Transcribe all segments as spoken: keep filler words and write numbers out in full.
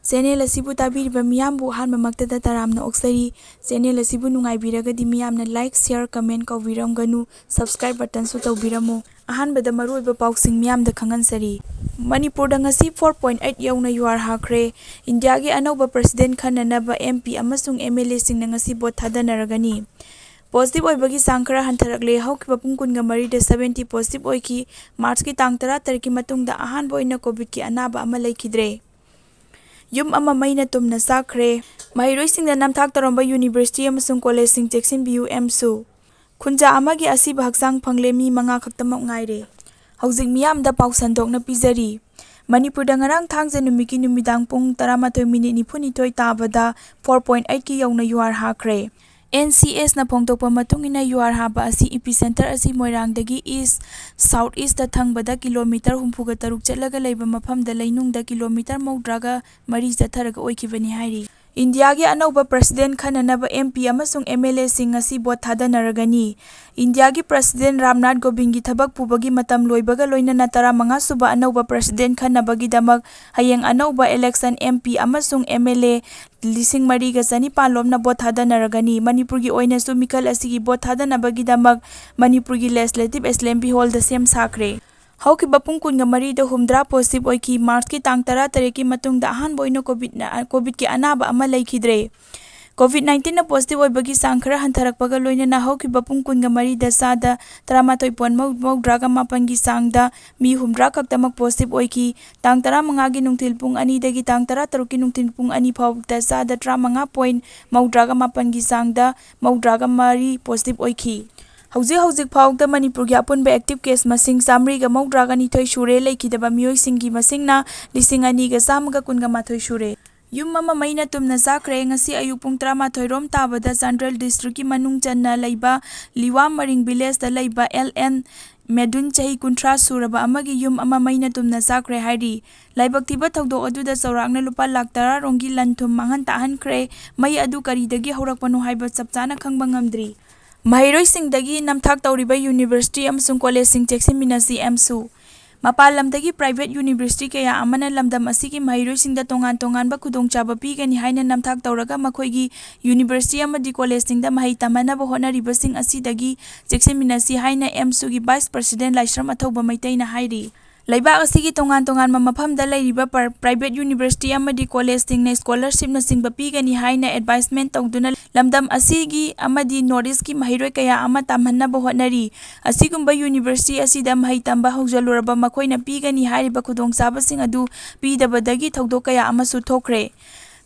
Channel ꯑꯁꯤꯕꯨ ꯇꯥꯕꯤꯔꯤꯕ ꯃꯤꯌꯥꯝꯕꯨ ꯑꯍꯥꯟꯕꯃꯛꯇꯗ ꯇꯔꯥꯝꯅ ꯑꯣꯛꯆꯔꯤ꯫ ꯆꯦꯅꯦꯜ ꯑꯁꯤꯕꯨ ꯅꯨꯡꯉꯥꯏꯕꯤꯔꯒꯗꯤ ꯃꯤꯌꯥꯝꯅ like, share, comment ꯀꯧꯕꯤꯔꯝꯒꯅꯨ, subscribe buttonꯁꯨ ꯇꯧꯕꯤꯔꯝꯃꯨ꯫ ꯑꯍꯥꯟꯕꯗ ꯃꯔꯨꯑꯣꯏꯕ ꯄꯥꯎꯁꯤꯡ ꯃꯤꯌꯥꯝꯗ ꯈꯪꯍꯟꯖꯔꯤ꯫ ꯃꯅꯤꯄꯨꯔꯗ ꯉꯁꯤ four point eight ꯌꯧꯅ ꯌꯨꯍꯥꯔ ꯍꯥꯈ꯭ꯔꯦ꯫ ꯏꯟꯗꯤꯌꯥꯒꯤ ꯑꯅꯧꯕ president ꯈꯟꯅꯅꯕ MP ꯑꯃꯁꯨꯡ MLAꯁꯤꯡꯅ ꯉꯁꯤ vote ꯊꯥꯗꯅꯔꯒꯅꯤ꯫ Positive ꯑꯣꯏꯕꯒꯤ ꯆꯥꯡ ꯈꯔ ꯍꯟꯊꯔꯛꯂꯦ꯫ ꯍꯧꯈꯤꯕ ꯄꯨꯡ ꯀꯨꯟꯒ ꯃꯔꯤꯗ seventy positive ꯑꯣꯏꯈꯤ꯫ Marchꯀꯤ ꯇꯥꯡ ꯇꯔꯥ ꯇꯔꯦꯠꯀꯤ ꯃꯇꯨꯡꯗ ꯑꯍꯥꯟꯕ ꯑꯣꯏꯅ COVIDꯀꯤ ꯑꯅꯥꯕ ꯑꯃ ꯂꯩꯈꯤꯗ꯭ꯔꯦ꯫ ꯌꯨꯝ ꯑꯃ ꯃꯩꯅ ꯇꯨꯝꯅ ꯆꯥꯛꯈ꯭ꯔꯦ꯫ ꯃꯍꯩꯔꯣꯏꯁꯤꯡꯗ ꯅꯝꯊꯥꯛ ꯇꯧꯔꯝꯕ university ꯑꯃꯁꯨꯡ collegeꯁꯤꯡ ꯆꯦꯛꯁꯤꯟꯕꯤꯌꯨ, ꯑꯦꯝꯁꯨ꯫ ꯈꯨꯟꯖꯥ ꯑꯃꯒꯤ ꯑꯁꯤꯕ ꯍꯛꯆꯥꯡ ꯐꯪꯂꯦ, ꯃꯤ ꯃꯉꯥ ꯈꯛꯇꯃꯛ ꯉꯥꯏꯔꯦ꯫ ꯍꯧꯖꯤꯛ ꯃꯤꯌꯥꯝꯗ ꯄꯥꯎ ꯁꯟꯗꯣꯛꯅ ꯄꯤꯖꯔꯤ꯫ ꯃꯅꯤꯄꯨꯔꯗ ꯉꯔꯥꯡ ꯊꯥꯡꯖ ꯅꯨꯃꯤꯠꯀꯤ ꯅꯨꯃꯤꯗꯥꯡ ꯄꯨꯡ ꯇꯔꯥꯃꯥꯊꯣꯏ ꯃꯤꯅꯤꯠ ꯅꯤꯐꯨꯅꯤꯊꯣꯏ ꯇꯥꯕꯗ four point eight ꯀꯤ ꯌꯧꯅ ꯌꯨꯍꯥꯔ ꯍꯥꯈ꯭ꯔꯦ꯫ NCSꯅ ꯐꯣꯡꯗꯣꯛꯄ ꯃꯇꯨꯡ ꯏꯟꯅ, ꯌꯨꯍꯥꯔ ꯍꯥꯕ ꯑꯁꯤ epicenter ꯑꯁꯤ ꯃꯣꯏꯔꯥꯡꯗꯒꯤ east south eastꯇ ꯊꯪꯕꯗ kilometre ꯍꯨꯝꯐꯨꯒ ꯇꯔꯨꯛ ꯆꯠꯂꯒ ꯂꯩꯕ ꯃꯐꯝꯗ ꯂꯩꯅꯨꯡꯗ kilometre ꯃꯧꯗ꯭ꯔꯥꯒ ꯃꯔꯤ ꯆꯠꯊꯔꯒ ꯑꯣꯏꯈꯤꯕꯅꯤ ꯍꯥꯏꯔꯤ꯫ ꯏꯟꯗꯤꯌꯥꯒꯤ ꯑꯅꯧꯕ president ꯈꯟꯅꯅꯕ MP ꯑꯃꯁꯨꯡ MLAꯁꯤꯡ ꯉꯁꯤ vote ꯊꯥꯗꯅꯔꯒꯅꯤ꯫ ꯏꯟꯗꯤꯌꯥꯒꯤ president ꯔꯥꯝꯅꯥꯊ ꯀꯣꯕꯤꯟꯗꯒꯤ ꯊꯕꯛ ꯄꯨꯕꯒꯤ ꯃꯇꯝ ꯂꯣꯏꯕꯒ ꯂꯣꯏꯅꯅ ꯇꯔꯥꯃꯉꯥ ꯁꯨꯕ ꯑꯅꯧꯕ president ꯈꯟꯅꯕꯒꯤꯗꯃꯛ ꯍꯌꯦꯡ ꯑꯅꯧꯕ election MP ꯑꯃꯁꯨꯡ MLA ꯂꯤꯁꯤꯡ ꯃꯔꯤꯒ ꯆꯅꯤꯄꯥꯟ ꯂꯣꯝꯅ vote ꯊꯥꯗꯅꯔꯒꯅꯤ꯫ ꯃꯅꯤꯄꯨꯔꯒꯤ ꯑꯣꯏꯅꯁꯨ ꯃꯤꯈꯜ ꯑꯁꯤꯒꯤ vote ꯊꯥꯗꯅꯕꯒꯤꯗꯃꯛ ꯃꯅꯤꯄꯨꯔꯒꯤ Legislative Assembly Hallꯗ ꯁꯦꯝ ꯁꯥꯈ꯭ꯔꯦ꯫ ꯍꯧꯈꯤꯕ ꯄꯨꯡ ꯀꯨꯟꯒ ꯃꯔꯤꯗ ꯍꯨꯝꯗ꯭ꯔꯥ positive ꯑꯣꯏꯈꯤ꯫ Marchꯀꯤ ꯇꯥꯡ ꯇꯔꯥ ꯇꯔꯦꯠꯀꯤ ꯃꯇꯨꯡꯗ ꯑꯍꯥꯟꯕ ꯑꯣꯏꯅ COVID, COVIDꯀꯤ ꯑꯅꯥꯕ ꯑꯃ ꯂꯩꯈꯤꯗ꯭ꯔꯦ꯫ COVID nineteenꯅ positive ꯑꯣꯏꯕꯒꯤ ꯆꯥꯡ ꯈꯔ ꯍꯟꯊꯔꯛꯄꯒ ꯂꯣꯏꯅꯅ ꯍꯧꯈꯤꯕ ꯄꯨꯡ ꯀꯨꯟꯒ ꯃꯔꯤꯗ ꯆꯥꯗ ꯇꯔꯥꯃꯥꯊꯣꯏ point ꯃꯧꯗ꯭ꯔꯥꯒ ꯃꯥꯄꯟꯒꯤ ꯆꯥꯡꯗ ꯃꯤ ꯍꯨꯝꯗ꯭ꯔꯥ ꯈꯛꯇꯃꯛ positive ꯑꯣꯏꯈꯤ꯫ ꯇꯥꯡ ꯇꯔꯥꯃꯉꯥꯒꯤ ꯅꯨꯡꯊꯤꯜ ꯄꯨꯡ ꯑꯅꯤꯗꯒꯤ ꯇꯥꯡ ꯇꯔꯥꯇꯔꯨꯛꯀꯤ ꯅꯨꯡꯊꯤꯜ ꯄꯨꯡ ꯑꯅꯤ ꯐꯥꯎꯕꯗ ꯆꯥꯗ ꯇꯔꯥꯃꯉꯥ point ꯃꯧꯗ꯭ꯔꯥꯒ ꯃꯥꯄꯟꯒꯤ ꯆꯥꯡꯗ ꯃꯧꯗ꯭ꯔꯥꯒ ꯃꯔꯤ positive ꯑꯣꯏꯈꯤ꯫ ꯍꯧꯖꯤꯛ ꯍꯧꯖꯤꯛ ꯐꯥꯎꯕꯗ ꯃꯅꯤꯄꯨꯔꯒꯤ ꯑꯄꯨꯟꯕ active case ꯃꯁꯤꯡ ꯆꯥꯃꯔꯤꯒ ꯃꯧꯗ꯭ꯔꯥꯒ ꯅꯤꯊꯣꯏ ꯁꯨꯔꯦ, ꯂꯩꯈꯤꯗꯕ ꯃꯤꯑꯣꯏꯁꯤꯡꯒꯤ ꯃꯁꯤꯡꯅ ꯂꯤꯁꯤꯡ ꯑꯅꯤꯒ ꯆꯥꯝꯃꯒ ꯀꯨꯟꯒ ꯃꯥꯊꯣꯏ ꯁꯨꯔꯦ꯫ ꯌꯨꯝ ꯑꯃ ꯃꯩꯅ ꯇꯨꯝꯅ ꯆꯥꯛꯈ꯭ꯔꯦ꯫ ꯉꯁꯤ ꯑꯌꯨꯛ ꯄꯨꯡ ꯇꯔꯥꯃꯥꯊꯣꯏ ꯔꯣꯝ ꯇꯥꯕꯗ ꯆꯥꯟꯗꯦꯜ districtꯀꯤ ꯃꯅꯨꯡ ꯆꯟꯅ ꯂꯩꯕ ꯂꯤꯋꯥ ꯃꯔꯤꯡ villageꯇ ꯂꯩꯕ ꯑꯦꯜ ꯑꯦꯟ ꯃꯦꯗꯨꯟ, ꯆꯍꯤ ꯀꯨꯟꯊ꯭ꯔꯥ ꯁꯨꯔꯕ ꯑꯃꯒꯤ ꯌꯨꯝ ꯑꯃ ꯃꯩꯅ ꯇꯨꯝꯅ ꯆꯥꯛꯈ꯭ꯔꯦ ꯍꯥꯏꯔꯤ꯫ ꯂꯥꯏꯕꯛ ꯊꯤꯕ ꯊꯧꯗꯣꯛ ꯑꯗꯨꯗ ꯆꯥꯎꯔꯥꯛꯅ ꯂꯨꯄꯥ ꯂꯥꯈ ꯇꯔꯥ ꯔꯣꯝꯒꯤ ꯂꯟ ꯊꯨꯝ ꯃꯥꯡꯍꯟ ꯇꯥꯛꯍꯟꯈ꯭ꯔꯦ꯫ ꯃꯩ ꯑꯗꯨ ꯀꯔꯤꯗꯒꯤ ꯍꯧꯔꯛꯄꯅꯣ ꯍꯥꯏꯕ ꯆꯞ ꯆꯥꯅ ꯈꯪꯕ ꯉꯝꯗ꯭ꯔꯤ꯫ ꯃꯍꯩꯔꯣꯏꯁꯤꯡꯗꯒꯤ ꯅꯝꯊꯥꯛ ꯇꯧꯔꯤꯕ university ꯑꯃꯁꯨꯡ collegeꯁꯤꯡ ꯆꯦꯛꯁꯤꯟꯃꯤꯟꯅꯁꯤ, ꯑꯦꯝꯁꯨ꯫ ꯃꯄꯥꯟ ꯂꯝꯗꯒꯤ private university ꯀꯌꯥ ꯑꯃꯅ ꯂꯝꯗꯝ ꯑꯁꯤꯒꯤ ꯃꯍꯩꯔꯣꯏꯁꯤꯡꯗ ꯇꯣꯉꯥꯟ ꯇꯣꯉꯥꯟꯕ ꯈꯨꯗꯣꯡꯆꯥꯕ ꯄꯤꯒꯅꯤ ꯍꯥꯏꯅ ꯅꯝꯊꯥꯛ ꯇꯧꯔꯒ ꯃꯈꯣꯏꯒꯤ university ꯑꯃꯗꯤ collegeꯁꯤꯡꯗ ꯃꯍꯩ ꯇꯝꯍꯟꯅꯕ ꯍꯣꯠꯅꯔꯤꯕꯁꯤꯡ ꯑꯁꯤꯗꯒꯤ ꯆꯦꯛꯁꯤꯟꯃꯤꯟꯅꯁꯤ ꯍꯥꯏꯅ ꯑꯦꯝꯁꯨꯒꯤ vice president ꯂꯥꯏꯁ꯭ꯔꯝ ꯑꯊꯧꯕ ꯃꯩꯇꯩꯅ ꯍꯥꯏꯔꯤ꯫ ꯂꯩꯕꯥꯛ ꯑꯁꯤꯒꯤ ꯇꯣꯉꯥꯟ ꯇꯣꯉꯥꯟꯕ ꯃꯐꯝꯗ ꯂꯩꯔꯤꯕ par-, private university ꯑꯃꯗꯤ collegeꯁꯤꯡꯅ scholarshipꯅꯆꯤꯡꯕ ꯄꯤꯒꯅꯤ ꯍꯥꯏꯅ advertisement ꯇꯧꯗꯨꯅ ꯂꯝꯗꯝ ꯑꯁꯤꯒꯤ ꯑꯃꯗꯤ North Eastꯀꯤ ꯃꯍꯩꯔꯣꯏ ꯀꯌꯥ ꯑꯃ ꯇꯝꯍꯟꯅꯕ ꯍꯣꯠꯅꯔꯤ꯫ ꯑꯁꯤꯒꯨꯝꯕ university ꯑꯁꯤꯗ ꯃꯍꯩ ꯇꯝꯕ ꯍꯧꯖꯜꯂꯨꯔꯕ ꯃꯈꯣꯏꯅ ꯄꯤꯒꯅꯤ ꯍꯥꯏꯔꯤꯕ ꯈꯨꯗꯣꯡꯆꯥꯕꯁꯤꯡ ꯑꯗꯨ ꯄꯤꯗꯕꯗꯒꯤ ꯊꯧꯗꯣꯛ ꯀꯌꯥ ꯑꯃꯁꯨ ꯊꯣꯛꯈ꯭ꯔꯦ꯫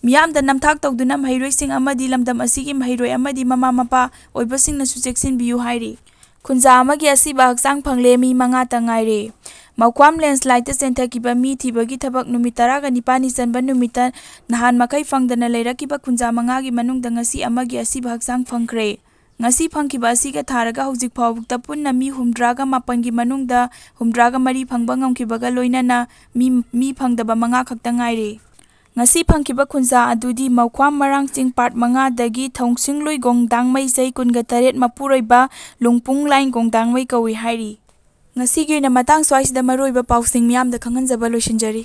ꯃꯤꯌꯥꯝꯗ ꯅꯝꯊꯥꯛ ꯇꯧꯗꯨꯅ ꯃꯍꯩꯔꯣꯏꯁꯤꯡ ꯑꯃꯗꯤ ꯂꯝꯗꯝ ꯑꯁꯤꯒꯤ ꯃꯍꯩꯔꯣꯏ ꯑꯃꯗꯤ ꯃꯃꯥ ꯃꯄꯥ ꯑꯣꯏꯕꯁꯤꯡꯅꯁꯨ ꯆꯦꯛꯁꯤꯟꯕꯤꯌꯨ ꯍꯥꯏꯔꯤ꯫ ꯈꯨꯟꯖꯥ ꯑꯃꯒꯤ ꯑꯁꯤꯕ ꯍꯛꯆꯥꯡ ꯐꯪꯂꯦ, ꯃꯤ ꯃꯉꯥꯇ ꯉꯥꯏꯔꯦ꯫ ꯃꯧꯈ꯭ꯋꯥꯝ landslideꯇ ꯆꯦꯟꯊꯈꯤꯕ ꯃꯤ ꯊꯤꯕꯒꯤ ꯊꯕꯛ ꯅꯨꯃꯤꯠ ꯇꯔꯥꯒ ꯅꯤꯄꯥꯜꯅꯤ ꯆꯟꯕ ꯅꯨꯃꯤꯠꯇ ꯅꯍꯥꯟ ꯃꯈꯩ ꯐꯪꯗꯅ ꯂꯩꯔꯛꯈꯤꯕ ꯈꯨꯟꯖꯥ ꯃꯉꯥꯒꯤ ꯃꯅꯨꯡꯗ ꯉꯁꯤ ꯑꯃꯒꯤ ꯑꯁꯤꯕ ꯍꯛꯆꯥꯡ ꯐꯪꯈ꯭ꯔꯦ꯫ ꯉꯁꯤ ꯐꯪꯈꯤꯕ ꯑꯁꯤꯒ ꯊꯥꯔꯒ ꯍꯧꯖꯤꯛ ꯐꯥꯎꯕꯗ ꯄꯨꯟꯅ ꯃꯤ ꯍꯨꯝꯗ꯭ꯔꯥꯒ ꯃꯥꯄꯜꯒꯤ ꯃꯅꯨꯡꯗ ꯍꯨꯝꯗ꯭ꯔꯥꯒ ꯃꯔꯤ ꯐꯪꯕ ꯉꯝꯈꯤꯕꯒ ꯂꯣꯏꯅꯅ ꯃꯤ, ꯃꯤ ꯐꯪꯗꯕ ꯃꯉꯥ ꯈꯛꯇ ꯉꯥꯏꯔꯦ꯫ ꯉꯁꯤ ꯐꯪꯈꯤꯕ ꯈꯨꯟꯖꯥ ꯑꯗꯨꯗꯤ ꯃꯧꯈ꯭ꯋꯥꯝ ꯃꯔꯥꯡꯆꯤꯡ part ꯃꯉꯥꯗꯒꯤ ꯊꯣꯡꯁꯤꯡꯂꯨꯏ ꯒꯣꯡꯗꯥꯡꯃꯩ ꯆꯍꯤ ꯀꯨꯟꯒ ꯇꯔꯦꯠ ꯃꯄꯨꯔꯣꯏꯕ ꯂꯨꯡꯄꯨꯡ ꯂꯥꯏꯟ ꯒꯣꯡꯗꯥꯡꯃꯩ ꯀꯧꯏ ꯍꯥꯏꯔꯤ꯫ ꯉꯁꯤꯒꯤ ꯑꯣꯏꯅ ꯃꯇꯥꯡ ꯁ꯭ꯋꯥꯏꯁꯤꯗ ꯃꯔꯨꯑꯣꯏꯕ ꯄꯥꯎꯁꯤꯡ ꯃꯤꯌꯥꯝꯗ ꯈꯪꯍꯟꯖꯕ ꯂꯣꯏꯁꯤꯟꯖꯔꯤ꯫